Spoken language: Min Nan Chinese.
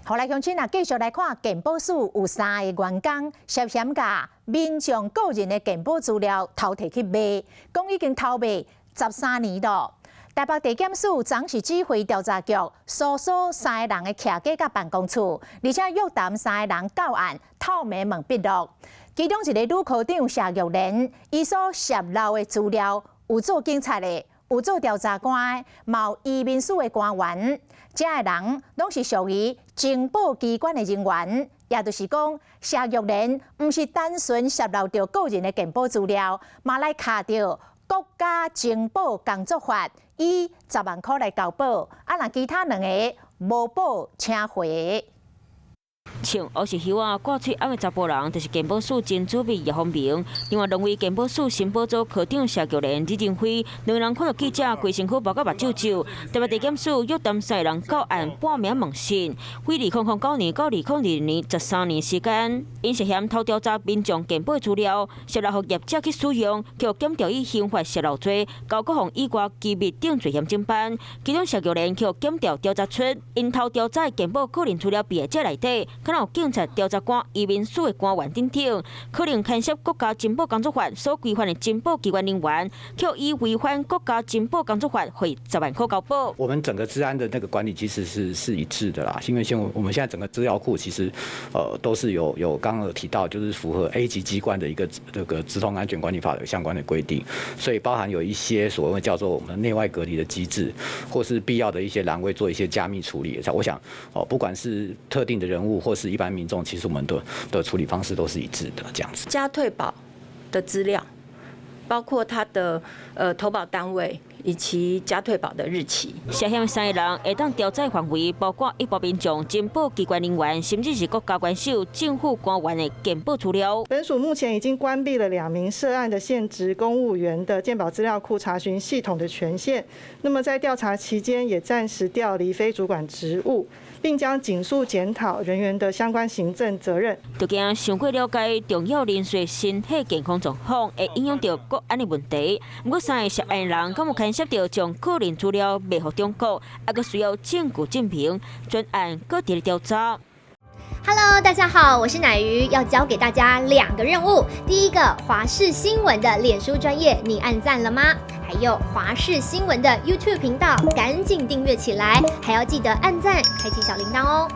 好來，鄉親啊，繼續來看健保署有三个員工涉嫌共民眾個人的健保資料偷提去賣，講已經偷賣13年囉。台北地檢署昨是指揮調查局搜索三个人的徛家佮辦公厝，而且約談三个人到案透明問筆錄。其中一个女科長謝玉蓮，伊所洩露的資料有做警察的，有做調查官的，嘛有移民署的官員，這个人攏是屬於情報機關的人員，也就是講，謝玉蓮毋是單純洩露著個人的健保資料，嘛來敲著國家情報工作法，以10萬箍來交保，啊，若其他兩個無保請回。穿烏色靴仔掛喙罨的查埔人，就是健保署前主秘葉宏明。另外兩位健保署申報組科長謝玉蓮、李仁輝，兩个人看著記者，規身軀包甲目睭皺。台北地檢署約談三个人到案半暝問訊，為2009年到2022年13年時間，𪜶涉嫌偷調查民眾健保資料，洩露予業者去使用，予檢調以刑法洩露罪、交國防以外機密等罪嫌偵辦。其中謝玉蓮予檢調調查出，𪜶偷調查的健保個人資料備案內底，可能有警察、調查官、移民署的官員等等，可能牽涉國家情報工作法所規範的情報機關人員，予以違反國家情報工作法，會10萬箍交保。我們整個資安的那個管理其實是一致的啦，因為現我們現在整個資料庫其實，都是有剛剛有提到，就是符合 A 級機關的一個這個資通安全管理法的相關的規定，所以包含有一些所謂叫做我們內外隔離的機制，或是必要的一些欄位做一些加密處理。我想，哦，不管是特定的人物或是一般民眾，其實我們的處理方式都是一致的，這樣子。加退保的資料，包括他的投保單位以及加退保的日期。涉嫌三个人會當調查範圍，包括一般民眾、情報機關人員，甚至是國家元首、政府官員的健保資料。本署目前已經關閉了兩名涉案的現職公務員的健保資料庫查詢系統的權限。那麼在調查期間，也暫時調離非主管職務，並將盡速檢討人員的相關行政責任。就驚傷過了解重要人士身體健康狀況，會影響著國安的問題。毋過三个涉案人，敢有牽涉著將個人資料賣予中國，猶閣需要證據證明，專案閣佇咧調查。 Hello，大家好，我是乃瑜，要交給大家兩個任務。第一個，華視新聞的臉書專頁，你按讚了嗎？還有華視新聞的 YouTube 頻道，趕緊訂閱起來，還要記得按讚，開啟小鈴鐺哦。